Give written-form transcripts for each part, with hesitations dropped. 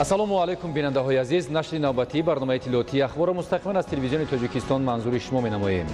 Ассалому алайкум, бинандаҳои азиз. Нашри навбатии барномаи иттилоотии Ахборро мустақиман аз телевизиони Тоҷикистон манзури шумо менамоем.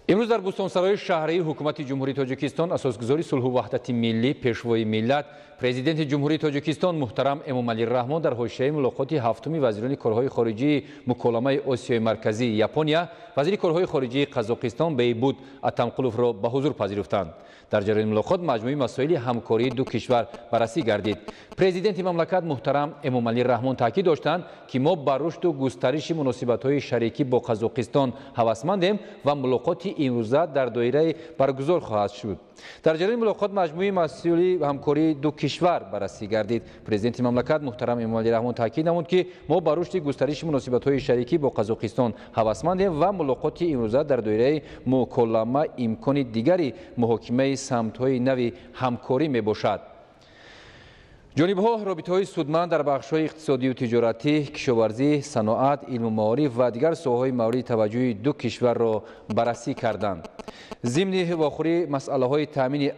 Имрӯз дар Бӯстонсарои шаҳрии Ҳукумати Ҷумҳурии Тоҷикистон асосгузори сулҳу ваҳдати миллӣ, Пешвои миллат, Президенти Ҷумҳурии Тоҷикистон муҳтарам Эмомалӣ Раҳмон дар ҳошияи мулоқоти ҳафтуми вазирони корҳои хориҷии муколамаи Осиёи Марказии Япония вазири корҳои хориҷии Қазоқистон Бейбут Атамқуловро ба ҳузур пазируфтанд. Дар ҷараёни мулоқот маҷмӯи масоили ҳамкории ду кишвар баррасӣ гардид. Президенти мамлакат муҳтарам Эмомалӣ Раҳмон таъкид доштанд, ки мо ба рушду густариши муносибатҳои шарикӣ бо Қазоқистон ҳавасмандем ва мулоқоти имрӯза дар доираи баргузор хоҳад шуд. Дар ҷараёни мулоқот маҷмӯи масъули ҳамкории ду кишвар баррасӣ гардид. Президенти мамлакат муҳтарам Эмомалӣ Раҳмон таъкид намуд, ки мо ба рушди густариши муносибатҳои шарикӣ бо Қазоқистон ҳавасмандем ва мулоқоти имрӯза дар доираи муколама имкони дигари муҳокимаи самтҳои нави ҳамкорӣ мебошад. Ҷонибҳо робитаҳои судманд дар бахшҳои иқтисодию тиҷоратӣ, кишоварзӣ, саноат, илму маориф ва дигар соҳаҳои мавриди таваҷҷӯҳи ду кишварро баррасӣ карданд. Зимни вохӯрӣ масъалаҳои таъмини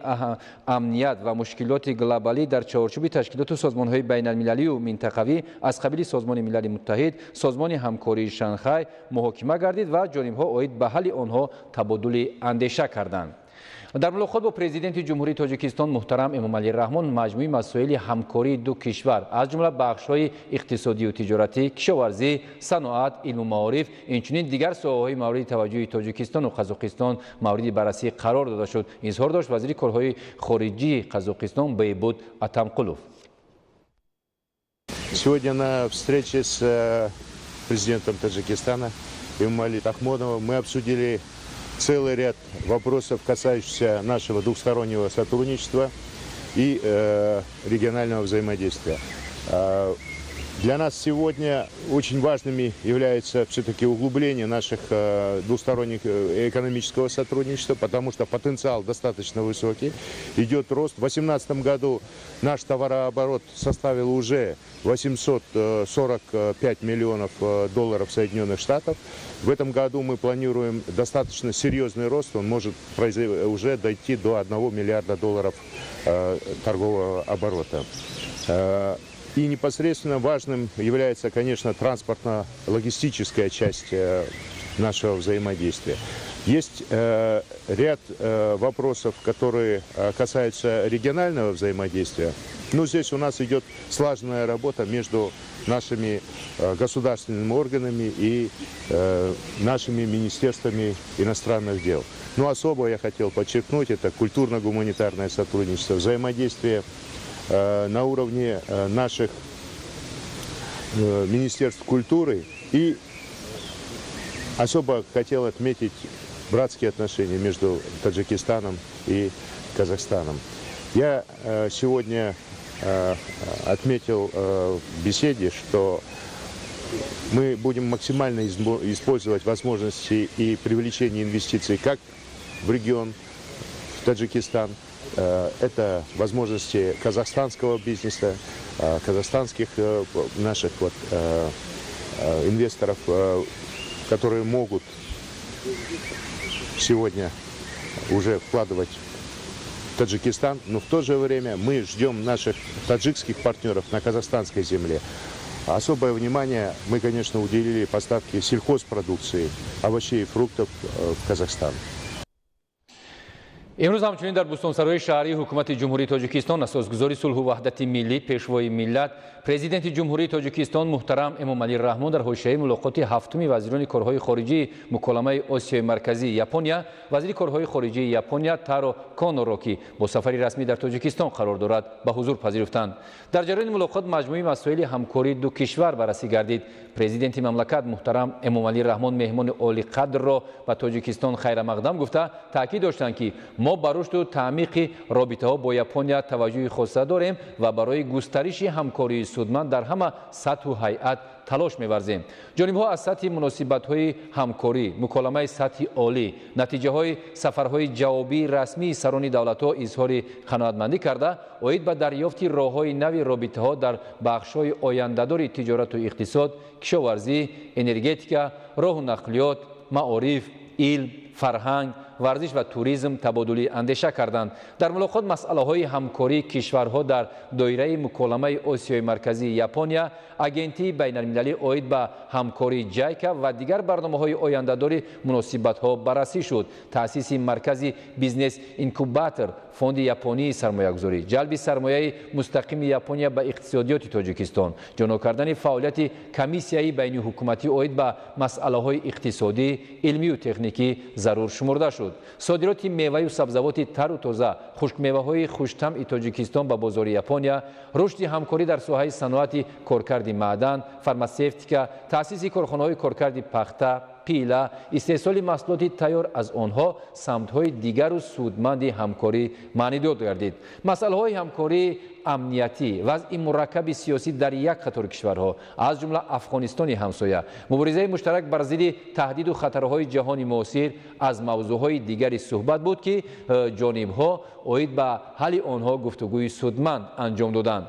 амният ва мушкилоти глобалӣ дар чаҳорчӯби ташкилоту созмонҳои байналмилалию минтақавӣ аз қабили Созмони Милали Муттаҳид, Созмони ҳамкории Шанхай муҳокима гардид ва ҷонибҳо оид ба ҳалли онҳо табодули андеша карданд. Дар мулоқот бо Президенти Ҷумҳурии Тоҷикистон муҳтарам Эмомалӣ Раҳмон маҷмӯи масоили ҳамкории ду кишвар, аз ҷумла бахшҳои иқтисодию тиҷоратӣ, кишоварзӣ, саноат, илму маориф, инчунин дигар соҳаҳои мавриди таваҷҷӯҳи Тоҷикистону Қазоқистон мавриди баррасӣ қарор дода шуд, изҳор дошт вазири корҳои хориҷии Қазоқистон Бейбут Атамқулов. Сегодня на встрече с президентом Таджикистана Эмомали Рахмоновым мы обсудили целый ряд вопросов, касающихся нашего двухстороннего сотрудничества и регионального взаимодействия. Для нас сегодня очень важными является все-таки углубление наших двусторонних экономического сотрудничества, потому что потенциал достаточно высокий, идет рост. В 2018 году наш товарооборот составил уже 845 миллионов долларов Соединенных Штатов. В этом году мы планируем достаточно серьезный рост, он может уже дойти до 1 миллиарда долларов торгового оборота. И непосредственно важным является, конечно, транспортно-логистическая часть нашего взаимодействия. Есть ряд вопросов, которые касаются регионального взаимодействия. Но здесь у нас идет слаженная работа между нашими государственными органами и нашими министерствами иностранных дел. Но особо я хотел подчеркнуть, это культурно-гуманитарное сотрудничество, взаимодействие на уровне наших министерств культуры. И особо хотел отметить братские отношения между Таджикистаном и Казахстаном. Я сегодня отметил в беседе, что мы будем максимально использовать возможности и привлечение инвестиций как в регион, в Таджикистан. Это возможности казахстанского бизнеса, казахстанских наших вот инвесторов, которые могут сегодня уже вкладывать в Таджикистан, но в то же время мы ждем наших таджикских партнеров на казахстанской земле. Особое внимание мы, конечно, уделили поставке сельхозпродукции, овощей и фруктов в Казахстан. Имрӯз ҳамчунин дар Бӯстонсарои шаҳрии Ҳукумати Ҷумҳурии Тоҷикистон асосгузори сулҳу ваҳдати миллӣ, Пешвои миллат, Президенти Ҷумҳурии Тоҷикистон муҳтарам Эмомалӣ Раҳмон дар ҳошияи мулоқоти ҳафтуми вазирони корҳои хориҷии муколамаи Осиёи Марказии Япония вазири корҳои хориҷии Япония Таро Коноро, ки бо сафари расмӣ дар Тоҷикистон қарор дорад, ба ҳузур пазируфтанд. Дар ҷараёни мулоқот маҷмӯи масоили ҳамкории ду кишвар баррасӣ гардид. Президенти мамлакат муҳтарам Эмомалӣ Раҳмон меҳмони олиқадрро ба Тоҷикистон хайрамақдам гуфта, таъкид доштанд, ки мо ба рушду таъмиқи робитаҳо бо Япония таваҷҷӯҳи хоса дорем ва барои густариши ҳамкории судманд дар ҳама сатҳу ҳайат талош меварзем. Ҷонибҳо аз сатҳи муносибатҳои ҳамкорӣ, муколамаи сатҳи олӣ, натиҷаҳои сафарҳои ҷавобии расмии сарони давлатҳо изҳори қаноатмандӣ карда, оид ба дарёфти роҳҳои нави робитаҳо дар бахшҳои ояндадори тиҷорату иқтисод, кишоварзӣ, энергетика, роҳу нақлиёт, маориф, илм, Фарҳанг, варзиш ва туризм табодули андеша карданд. Дар мулоқот масъалаҳои ҳамкории кишварҳо дар доираи муколамаи Осиёи Марказии Япония, Агентии байналмилалӣ оид ба ҳамкории ҷайка ва дигар барномаҳои ояндадори муносибатҳо баррасӣ шуд. Таъсиси маркази бизнес инкубатор, Фонди японии сармоягузорӣ, ҷалби сармояи мустақими Япония ба иқтисодиёти Тоҷикистон, ҷоно кардани фаъолияти комиссияи байниҳукуматӣ оид ба масъалаҳои иқтисодӣ, илмию техникӣ зарур шумурда шуд. Содироти меваю сабзавоти тару тоза, хушкмеваҳои хуштамъи Тоҷикистон ба бозори Япония, рушди ҳамкорӣ дар соҳаи саноати коркарди маъдан, фармасевтика, таъсиси корхонаҳои коркарди пахта, пила, истеҳсоли маҳсулоти тайёр аз онҳо самтҳои дигару судманди ҳамкорӣ маънидод гардид. Масъалаҳои ҳамкории амниятӣ, вазъи мураккаби сиёсӣ дар як қатор кишварҳо, аз ҷумла Афғонистони ҳамсоя, муборизаи муштарак бар зидди таҳдиду хатарҳои ҷаҳони муосир аз мавзӯъҳои дигари суҳбат буд, ки ҷонибҳо оид ба ҳалли онҳо гуфтугӯи судманд анҷом доданд.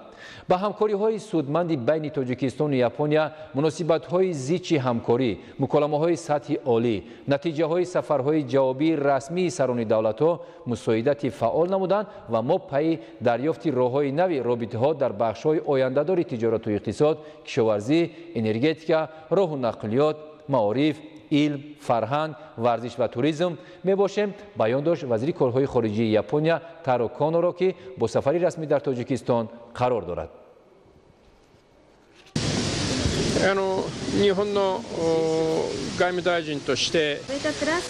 Ба ҳамкориҳои судманди байни Тоҷикистону Япония, муносибатҳои зичи ҳамкорӣ, муколамаҳои сатҳи олӣ, натиҷаҳои сафарҳои ҷавобии расмии сарони давлатҳо мусоидати фаъол намуданд ва мо пайи дарёфти роҳҳои нави робитаҳо дар бахшҳои ояндадори тиҷорату иқтисод, кишоварзӣ, энергетика, роҳу нақлиёт, маориф, илм, фарҳанг, варзиш ва туризм мебошем, баён дошт вазири корҳои хориҷии Япония Таро Коноро, ки бо сафари расмӣ дар Тоҷикистон қарор дорад. 日本の外務大臣として В этот раз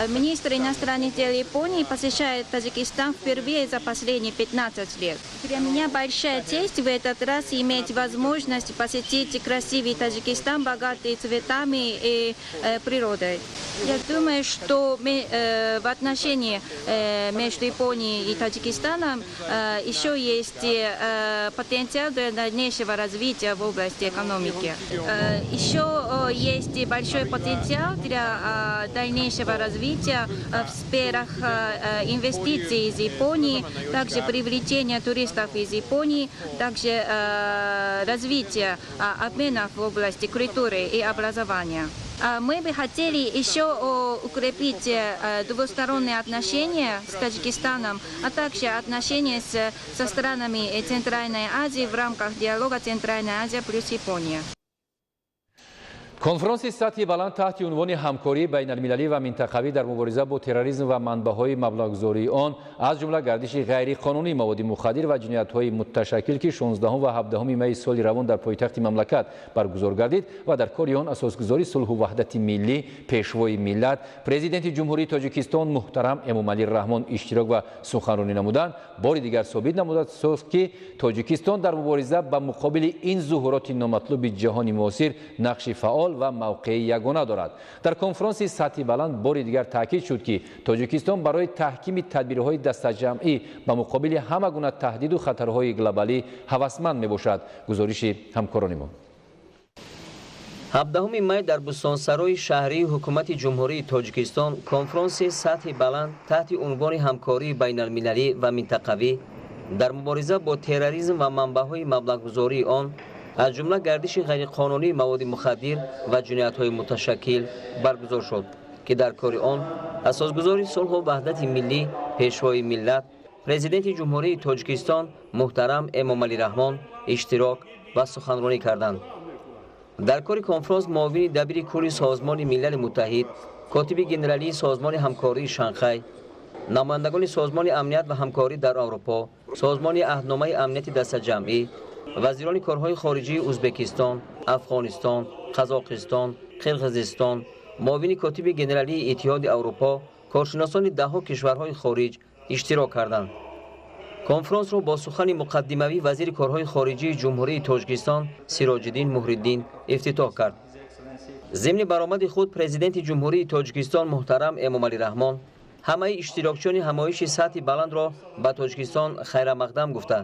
министр иностранных дел Японии посещает Таджикистан впервые за последние 15 лет. Для меня большая честь в этот раз иметь возможность посетить красивый Таджикистан, богатый цветами и природой. Я думаю, что мы, в отношении между Японией и Таджикистаном еще есть потенциал для дальнейшего развития в области экономики. Еще есть большой потенциал для дальнейшего развития в сферах инвестиций из Японии, также привлечения туристов из Японии, также развитие обменов в области культуры и образования. Мы бы хотели еще укрепить двусторонние отношения с Таджикистаном, а также отношения со странами Центральной Азии в рамках диалога Центральная Азия плюс Япония. Конфронси сатҳи баланд таҳти унвони ҳамкории байналмилалӣ ва минтақавӣ дар мубориза бо терроризм ва манбаъҳои маблағгузории он, аз ҷумла гардиши ғайриқонунии маводи мухаддир ва ҷиноятҳои муташаккил, ки 16 ва 17 майи соли равон дар пойтахти мамлакат баргузор гардид ва дар кори он асосгузори сулҳу ваҳдати миллӣ, пешвои миллат, президенти Ҷумҳурии Тоҷикистон муҳтарам Эмомалӣ Раҳмон иштирок ва суханронӣ намуданд, бори дигар собит намудад, ки Тоҷикистон дар мубориза ба муқобили ин зуҳуроти номатлуби ҷаҳони муосир нақши фаъол ва мавқеи ягона дорад. Дар конфронси сатҳи баланд бори дигар таъкид шуд, ки Тоҷикистон барои таҳкими тадбирҳои дастаҷамъӣ ба муқобили ҳама гуна таҳдиду хатарҳои глобалӣ ҳавасманд мебошад. Гузориши ҳамкорони мо. 17 май дар Бӯстонсарои шаҳрии Ҳукумати Ҷумҳурии Тоҷикистон конфронси сатҳи баланд таҳти унвони ҳамкории байналмилалӣ ва минтақавӣ дар мубориза бо терроризм ва манбаъҳои маблағгузории он, аз ҷумла гардиши ғайриқонунии маводи мухаддир ва ҷиноятҳои муташаккил баргузор шуд, ки дар кори он асосгузори сулҳу ваҳдати миллӣ, пешвои миллат, президенти Ҷумҳурии Тоҷикистон муҳтарам Эмомалӣ Раҳмон иштирок ва суханронӣ карданд. Дар кори конфронс муовини дабири кулли Созмони Милали Муттаҳид, котиби генералии Созмони ҳамкории Шанхай, намояндагони Созмони амният ва ҳамкорӣ дар Аврупо, Созмони аҳдномаи амнияти дастаҷамъӣ, вазирони корҳои хориҷии Ӯзбекистон, Афғонистон, Қазоқистон, Қирғизистон, муовини котиби генералии Иттиҳоди Аврупо, коршиносони даҳҳо кишварҳои хориҷ иштирок карданд. Конфронсро бо сухани муқаддимавӣ вазири корҳои хориҷии Ҷумҳурии Тоҷикистон Сироҷиддин Муҳриддин ифтитоҳ кард. Зимни баромади худ президенти Ҷумҳурии Тоҷикистон муҳтарам Эмомалӣ Раҳмон ҳамаи иштирокчиёни ҳамоиши сатҳи баландро ба Тоҷикистон хайрамақдам гуфта,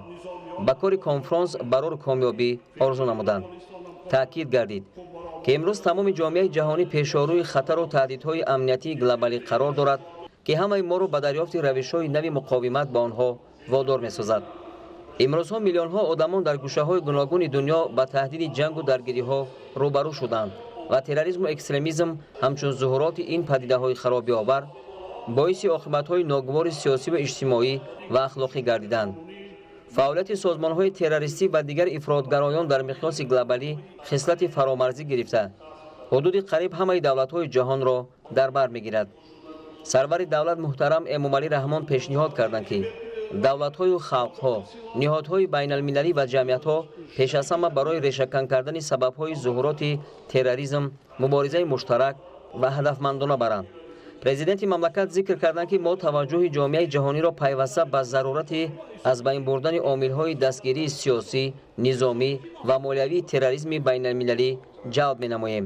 ба кори конфронс барору комёбӣ орзу намуданд. Таъкид гардид, ки имрӯз тамоми ҷомеаи ҷаҳонӣ пешорӯи хатару таҳдидҳои амниятии глобалӣ қарор дорад, ки ҳамаи моро ба дарёфти равишҳои нави муқовимат ба онҳо водор месозад. Имрӯзҳо миллионҳо одамон дар гӯшаҳои гуногуни дунё ба таҳдиди ҷангу даргириҳо рӯбарӯ шуданд. Ва терроризму экстремизм ҳамчун зуҳуроти ин падидаҳои харобиовар боиси оқибатҳои ногувори сиёсӣ ва иҷтимоӣ ва ахлоқӣ гардиданд. Фаъолияти созмонҳои террористӣ ва дигар ифротгароён дар миқёси глобалӣ хислати фаромарзӣ гирифта, ҳудуди қариб ҳамаи давлатҳои ҷаҳонро дар бар мегирад. Сарвари давлат муҳтарам Эмомалӣ Раҳмон пешниҳод карданд, ки давлатҳою халқҳо, ниҳодҳои байналмилалӣ ва ҷамъиятҳо пеш аз ҳама барои решакан кардани сабабҳои зуҳуроти терроризм муборизаи муштарак ва ҳадафмандона баранд. Президенти мамлакат зикр карданд, ки мо таваҷҷӯҳи ҷомеаи ҷаҳониро пайваста ба зарурати аз байн бурдани омилҳои дастгирии сиёсӣ, низомӣ ва молиявии терроризми байналмилалӣ ҷалб менамоем.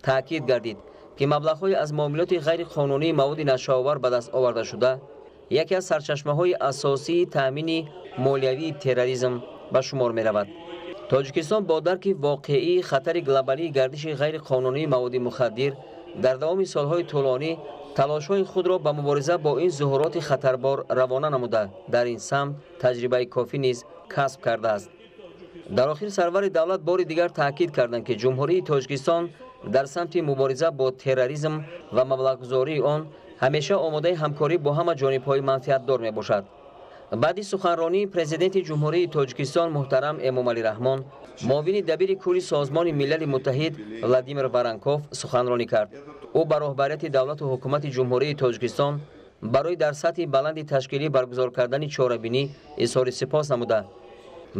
Таъкид гардид, ки маблағҳои аз муомилоти ғайриқонунии маводи нашъаовар ба даст овардашуда яке аз сарчашмаҳои асосии таъмини молиявии терроризм ба шумор меравад. Тоҷикистон бо дарки воқеии хатари глобалии гардиши ғайриқонунии маводи мухаддир дар давоми солҳои тӯлонӣ талошҳои худро ба мубориза бо ин зуҳуроти хатарбор равона намуда, дар ин самт таҷрибаи кофӣ низ касб кардааст. Дар охир сарвари давлат бори дигар таъкид карданд, ки Ҷумҳурии Тоҷикистон дар самти мубориза бо терроризм ва маблағгузории он ҳамеша омодаи ҳамкорӣ бо ҳама ҷонибҳои манфиатдор мебошад. Баъди суханронии Президенти Ҷумҳурии Тоҷикистон муҳтарам Эмомалӣ Раҳмон, муовини дабири кулли Созмони Милали Муттаҳид Владимир Воронков суханронӣ кард. Ӯ ба роҳбарияти давлату ҳукумати Ҷумҳурии Тоҷикистон барои дар сатҳи баланди ташкилӣ баргузор кардани чорабинӣ изҳори сипос намуда,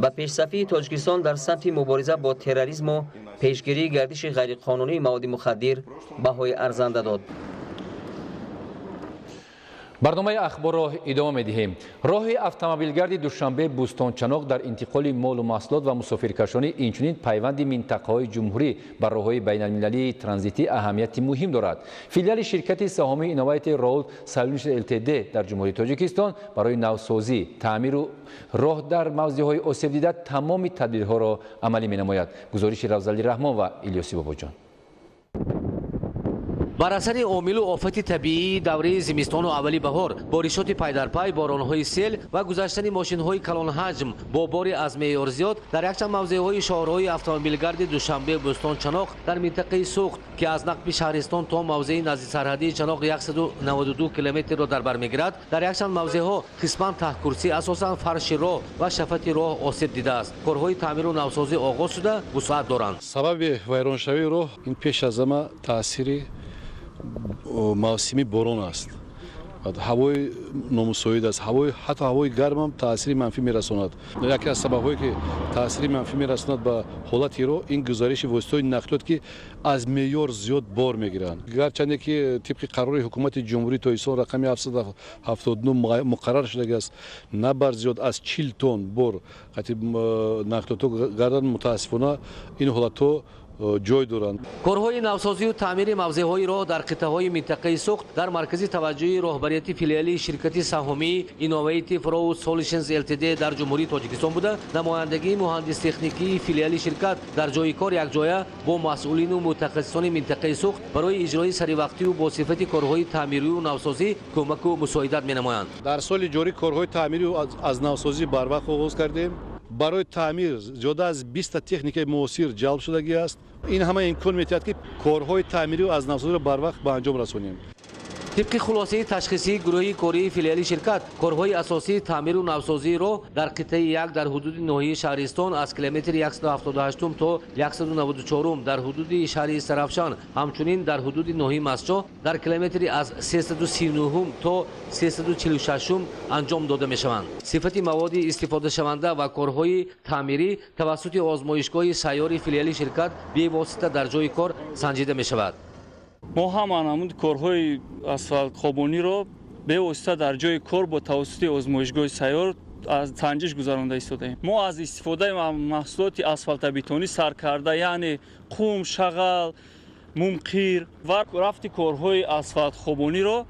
ба пешсафии Тоҷикистон дар самти мубориза бо терроризму пешгирии гардиши ғайриқонунии маводи мухаддир баҳои арзанда дод. Барномаи ахборро идома медиҳем. Роҳи автомобилгарди Душанбе Бӯстончаноқ дар интиқоли молу маҳсулот ва мусофиркашонӣ, инчунин пайванди минтақаҳои ҷумҳурӣ ба роҳҳои байналмилалии транзитӣ аҳамияти муҳим дорад. Филиали ширкати саҳомии Innovative Road Solutions Ltd дар Ҷумҳурии Тоҷикистон барои навсозӣ, таъмиру роҳ дар мавзеъҳои осебдида тамоми тадбирҳоро амалӣ менамояд. Гузориши Равзалӣ Раҳмон ва Илёси Бобоҷон. Бар асари омилу офати табиии давраи зимистону аввали баҳор, боришоти пайдарпай, боронҳои сел ва гузаштани мошинҳои калонҳаҷм бо бори аз меъёр зиёд дар якчанд мавзеъҳои шоҳроҳи автомобилгарди Душанбе Бӯстон-Чаноқ дар минтақаи Суғд, ки аз нақби шаҳристон то мавзеи наздисарҳадии Чаноқ 192 километрро дар бар мегирад, дар якчанд мавзеъҳо қисман таҳкурсӣ, асосан фарши роҳ ва шафати роҳ осеб дидааст. Корҳои таъмиру навсозӣ оғоз шуда, вусъат доранд. Сабаби вайроншавии роҳ ин пеш аз ҳама таъсири мавсими борон аст. Ҳавои номусоид аст, ҳатто ҳавои гармам таъсири манфӣ мерасонад. Яке аз сабабҳое, ки таъсири манфӣ мерасонад ба ҳолати роҳ, ин гузариши воситаҳои нақлиёт, ки аз меъёр зиёд бор мегиранд. Гарчанде ки тибқи қарори ҳукумати Ҷумҳурии Тоҷикистон рақами 779 муқаррар шудагиаст, на бар зиёд аз 40 тонн бор қати нақлиётҳо гарданд, мутаассифона ин ҳолатҳо ҷой доранд. Корҳои навсозию таъмири мавзеъҳои роҳ дар қитъаҳои минтақаи Суғд дар маркази таваҷҷӯҳи роҳбарияти филиали ширкати саҳомии Innovative Road Solutions Ltd дар Ҷумҳурии Тоҷикистон буда, намояндагии муҳандистехникии филиали ширкат дар ҷои кор якҷоя бо масъулину мутахассисони минтақаи Суғд барои иҷрои саривақтию бо сифати корҳои таъмирию навсозӣ кӯмаку мусоидат менамоянд. Дар соли ҷорӣ корҳои таъмирию аз навсозӣ барвақт оғоз кардем. Барои таъмир зиёда аз 20 техникаи муосир ҷалб шудагӣ аст. Ин ҳама имкон медиҳад, ки корҳои таъмирию аз навсозиро барвақт ба анҷом расонем. Тибқи хулосаи ташхисии гурӯҳи кории филиали ширкат, корҳои асосии таъмиру навсозии роҳ дар қитъаи 1 дар ҳудуди ноҳияи Шаҳристон аз километри 178 то 194 дар ҳудуди шаҳри Сарафшан, ҳамчунин дар ҳудуди ноҳияи Мастчоҳ дар километри аз 339 то 346 анҷом дода мешаванд. Сифати маводи истифодашаванда ва корҳои таъмирӣ тавассути озмоишгоҳи сайёри филиали ширкат бевосита дар ҷои кор санҷида мешавад. Мо ҳама намуди корҳои асфалтхобониро бевосита дар ҷои кор бо тавассути озмоишгоҳи сайёр аз санҷиш гузаронда истодаем. Мо аз истифодаи маҳсулоти асфалтабетонӣ сар карда, яъне қум, шағал, мумқир ва рафти корҳои асфалтхобониро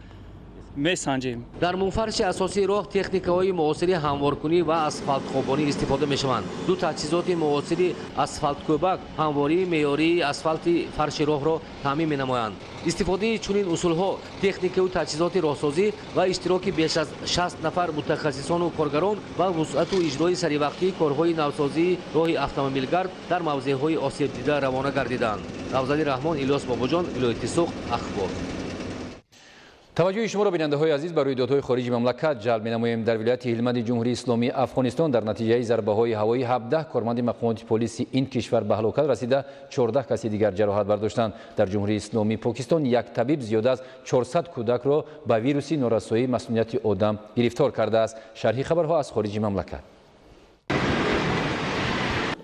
месанҷем. Дар мунфарши асосии роҳ техникаҳои муосири ҳамворкунӣ ва асфалтхобонӣ истифода мешаванд. Ду таҷҳизоти муосири асфалткӯбак ҳамвории меъёрии асфалти фарши роҳро таъмин менамоянд. Истифодаи чунин усулҳо, техникаву таҷҳизоти роҳсозӣ ва иштироки беш аз 60 нафар мутахассисону коргарон ва вусъату иҷрои саривақтии корҳои навсозии роҳи автомобилгард дар мавзеъҳои осебдида равона гардиданд. Афзали Раҳмон, Илёс Бобоҷон, вилояти Суғд, Ахбор. Таваҷҷӯҳи шуморо, бинандаҳои азиз, ба рӯйдодҳои хориҷи мамлакат ҷалб менамоем. Дар вилояти Ҳилманди Ҷумҳурии Исломии Афғонистон дар натиҷаи зарбаҳои ҳавоӣ 17 корманди мақомоти полиси ин кишвар ба ҳалокат расида, 14 каси дигар ҷароҳат бардоштанд. Дар Ҷумҳурии Исломии Покистон як табиб зиёда аз 400 кӯдакро ба вируси норасоии масунияти одам гирифтор кардааст. Шарҳи хабарҳо аз хориҷи мамлакат.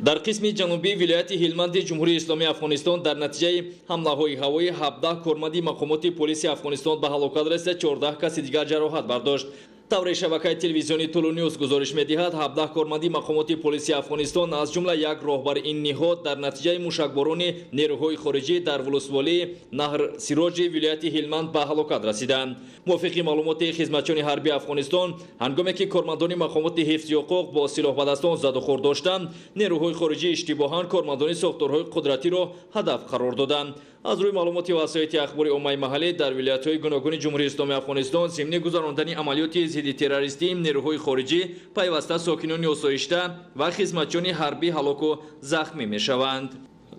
Дар қисми ҷанубии вилояти Ҳилманди Ҷумҳурии Исломии Афғонистон дар натиҷаи ҳамлаҳои ҳавоӣ 17 корманди мақомоти полиси Афғонистон ба ҳалокат расида, 14 каси дигар ҷароҳат бардошт. Тавре шабакаи телевизиони Тулу Ньюс гузориш медиҳад, 17 корманди мақомоти полиси Афғонистон, аз ҷумла як роҳбари ин ниҳод, дар натиҷаи мушакборони нерӯҳои хориҷӣ дар вулусволии Наҳр Сироҷи вилояти Ҳилманд ба ҳалокат расиданд. Мувофиқи маълумоти хизматчиёни ҳарбии Афғонистон, ҳангоме ки кормандони мақомоти ҳифзи ҳуқуқ бо силоҳбадастон задухӯрд доштанд, нерӯҳои хориҷӣ иштибоҳан кормандони сохторҳои қудратиро ҳадаф қарор доданд. Аз рӯи маълумоти васоити ахбори оммаи маҳаллӣ, дар вилоятҳои гуногуни Ҷумҳурии Исломии Афғонистон зимни гузарондани амалиёти зидди террористӣ нерӯҳои хориҷӣ пайваста сокинони осоишта ва хизматчиёни ҳарбӣ ҳалоку захмӣ мешаванд.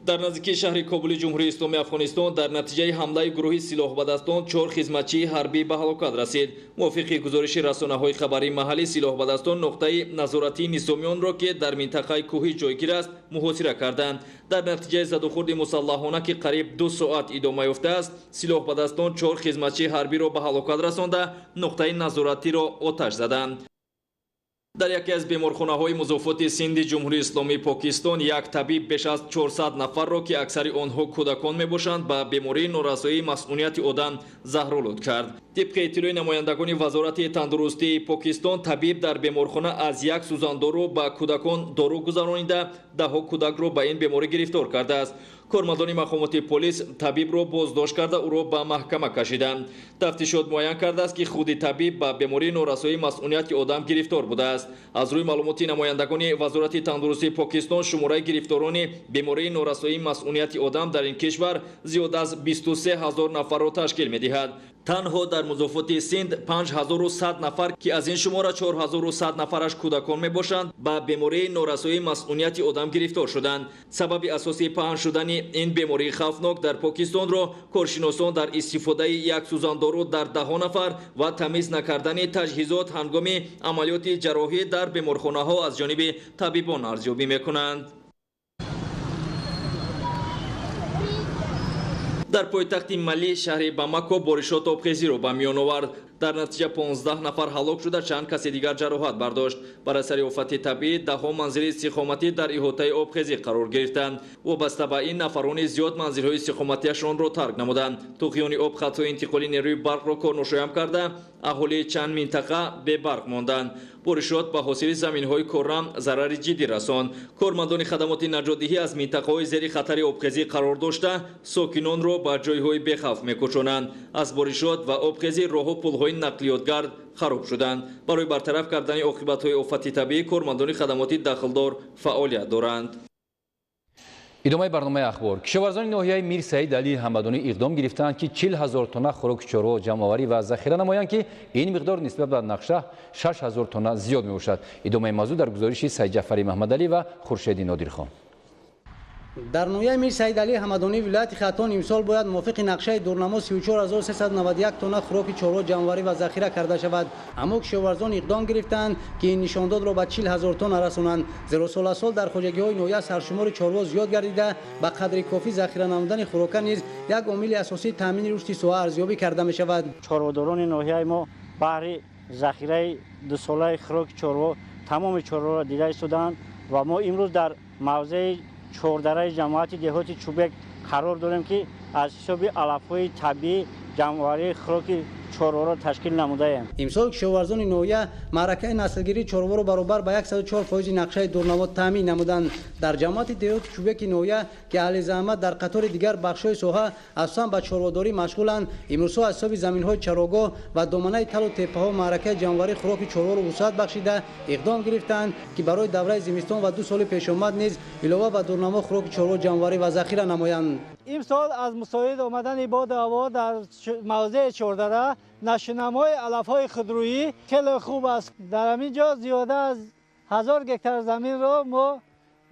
Дар наздикии шаҳри Кобули Ҷумҳурии Исломии Афғонистон дар натиҷаи ҳамлаи гурӯҳи силоҳбадастон 4 хизматчии ҳарбӣ ба ҳалокат расид. Мувофиқи гузориши расонаҳои хабарии маҳаллӣ, силоҳбадастон нуқтаи назоратии низомиёнро, ки дар минтақаи кӯҳӣ ҷойгир аст, муҳосира карданд. Дар натиҷаи задухӯрди мусаллаҳона, ки қариб 2 соат идома ёфтааст, силоҳбадастон 4 хизматчии ҳарбиро ба ҳалокат расонда, нуқтаи назоратиро оташ заданд. Дар яке аз беморхонаҳои музофоти Синди Ҷумҳурии Исломии Покистон як табиб беш аз 400 нафарро, ки аксари онҳо кӯдакон мебошанд, ба бемории норасоии масунияти одам заҳролуд кард. Тибқи иттилои намояндагони Вазорати тандурустии Покистон, табиб дар беморхона аз як сӯзандору ба кӯдакон дору гузаронида, даҳҳо кӯдакро ба ин беморӣ гирифтор кардааст. Кормандони мақомоти полис табибро боздошт карда, ӯро ба маҳкама кашиданд. Тафтишот муайян кардааст, ки худи табиб ба бемории норасоии масунияти одам гирифтор будааст. Аз рӯи маълумоти намояндагони Вазорати тандурустии Покистон, шумораи гирифторони бемории норасоии масунияти одам дар ин кишвар зиёд аз 23 ҳазор нафарро ташкил медиҳад. Танҳо дар музофоти Синд 5100 нафар, ки аз ин шумора 4100 нафараш кӯдакон мебошанд, ба бемории норасоии масунияти одам гирифтор шуданд. Сабаби асосии паҳн шудани ин бемории хавфнок дар Покистонро коршиносон дар истифодаи як сӯзандору дар даҳо нафар ва тамиз накардани таҷҳизот ҳангоми амалиёти ҷарроҳӣ дар беморхонаҳо аз ҷониби табибон арзёбӣ мекунанд. Дар пойтахти Мали, шаҳри Бамако, боришот обхезиро ба миён овард. Дар натиҷа 15 нафар ҳалок шуда, чанд каси дигар ҷароҳат бардошт. Бар асари офати табиӣ даҳҳо манзили истиқоматӣ дар иҳотаи обхезӣ қарор гирифтанд. Вобаста ба ин, нафарони зиёд манзилҳои истиқоматиашонро тарк намуданд. Туғёни об хатҳои интиқоли нерӯи барқро корношоям карда, аҳолии чанд минтақа бебарқ монданд. Боришот ба ҳосили заминҳои коррам зарари ҷиддӣ расонд. Кормандони хадамоти наҷотдиҳӣ аз минтақаҳои зери хатари обхезӣ қарор дошта, сокинонро ба ҷойҳои бехавф мекӯчонанд. Аз боришот ва обхезӣ роҳу пулҳои нақлиётгард хароб шуданд. Барои бартараф кардани оқибатҳои офати табиӣ кормандони хадамоти дахлдор фаъолият доранд. Идомаи барномаи ахбор. Кишоварзони ноҳияи Мир Саид Али Ҳамадонӣ иқдом гирифтаанд, ки 40 ҳазор тонна хӯроки чорво ҷамъоварӣ ва захира намоянд, ки ин миқдор нисбат ба нақша 6 ҳазор тонна зиёд мебошад. Идомаи мавзӯъ дар гузориши Сайдҷафари Маҳмадалӣ ва Хуршеди Нодирхон. Дар ноҳияи Мир Саид Али Ҳамадонӣ вилояти Хатлон имсол бояд мувофиқи нақшаи дурнамо 34391 тонна хӯроки чорво ҷамъоварӣ ва захира карда шавад. Аммо кишоварзон иқдом гирифтаанд, ки ин нишондодро ба 40 ҳазор тонна расонанд. Зеро сол аз сол дар хоҷагиҳои ноҳия саршумори чорво зиёд гардида, ба қадри кофӣ захира намудани хӯрока низ як омили асосии таъмини рушди соҳа арзёбӣ карда мешавад. Чорводорони ноҳияи мо баҳри захираи дусолаи хӯроки чорво тамоми чорворо дида истодаанд ва мо имрӯз дар мавзеи чордараи ҷамоати деҳоти Чӯбек қарор дорем, ки аз ҳисоби алафҳои табиӣ ҷамъоварии хӯроки чорворо ташкил намудаем. Имсол кишоварзони ноҳия маъракаи наслгирии чорворо баробар ба 104% нақшаи дурнамо таъмин намуданд. Дар ҷамоати деҳоти Чӯбеки ноҳия, ки аҳли заҳмат дар қатори дигар бахшҳои соҳа асосан ба чорводорӣ машғуланд, имрӯзҳо аз ҳисоби заминҳои чарогоҳ ва доманаи талу теппаҳо маъракаи ҷамъоварии хӯроки чорворо вусъат бахшида иқдом гирифтанд, ки барои давраи зимистон ва 2 соли пешомад низ илова ба дурнамо хӯроки чорво ҷамъоварӣ ва захира намоянд. Имсол аз мусоид омадани боду ҳаво дар мавзеи Чордара нашунамои алафҳои худрӯӣ хеле хуб аст. Дар ҳамин ҷо зиёда аз 1000 гектар заминро мо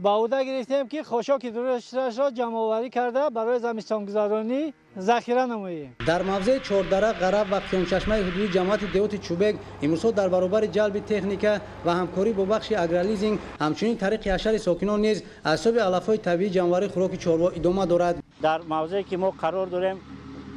ба ӯҳда гирифтем, ки хошоки дурушашро ҷамъоварӣ карда барои замистонгузаронӣ захира намоем. Дар мавзеи Чордара, Ғараб ва Қиёмчашмаи ҳудуди ҷамоати деҳоти Чӯбек имрӯзҳо дар баробари ҷалби техника ва ҳамкорӣ бо бахши агролизинг, ҳамчунин тариқи ҳашари сокинон низ аз ҳисоби алафҳои табиӣ ҷамъоварии хӯроки чорво идома дорад. Дар мавзее ки мо қарор дорем,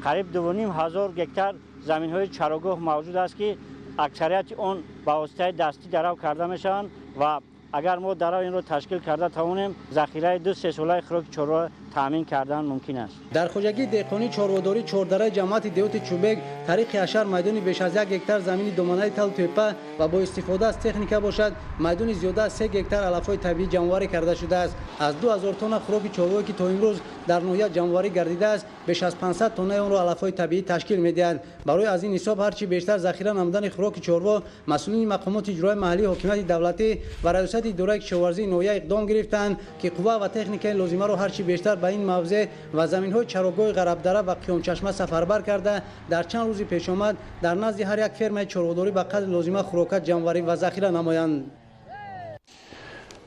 қариб 2500 гектар заминҳои чарогоҳ мавҷуд аст, ки аксарияти он ба воситаи дастӣ дарав карда мешаванд ва агар мо дарав инро ташкил карда тавонем, захираи 2-3 солаи хӯроки чорво таъмин кардан мумкин аст. Дар хоҷагии деҳқонии чорводорӣ Чордараи ҷамоати деҳоти Чӯбек тариқи ҳашар майдони беш аз 1 гектар замини доманаи талу теппа ва бо истифода аз техника бошад, майдони зиёда аз 3 гектар алафҳои табиӣ ҷамъоварӣ карда шудааст. Аз 2000 тонна хӯроки чорвое, ки то имрӯз дар ноҳия ҷамъоварӣ гардидааст, беш аз 500 тоннаи онро алафҳои табиӣ ташкил медиҳанд. Барои аз ин ҳисоб ҳарчи бештар захира намудани хӯроки чорво, масъулини мақомоти иҷроияи маҳаллии ҳокимияти давлатӣ ва раёсати идораи кишоварзии ноҳия иқдом гирифтанд, ки қувва ва техникаи лозимаро ҳарчи бештар ба ин мавзеъ ва заминҳои чарогоҳи Ғарабдара ва Қиёмчашма сафарбар карда, дар чанд рӯзи пешомад дар назди ҳар як фермаи чорводорӣ ба қадри лозима хӯрока ҷамъоварӣ ва захира намоянд.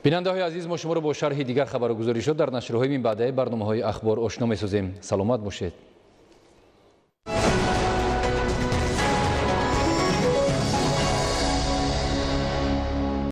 Бинандаҳои азиз, мо шуморо бо шарҳи дигар хабару гузоришот дар нашрҳои минбаъдаи барномаҳои Ахбор ошно месозем. Саломат бошед.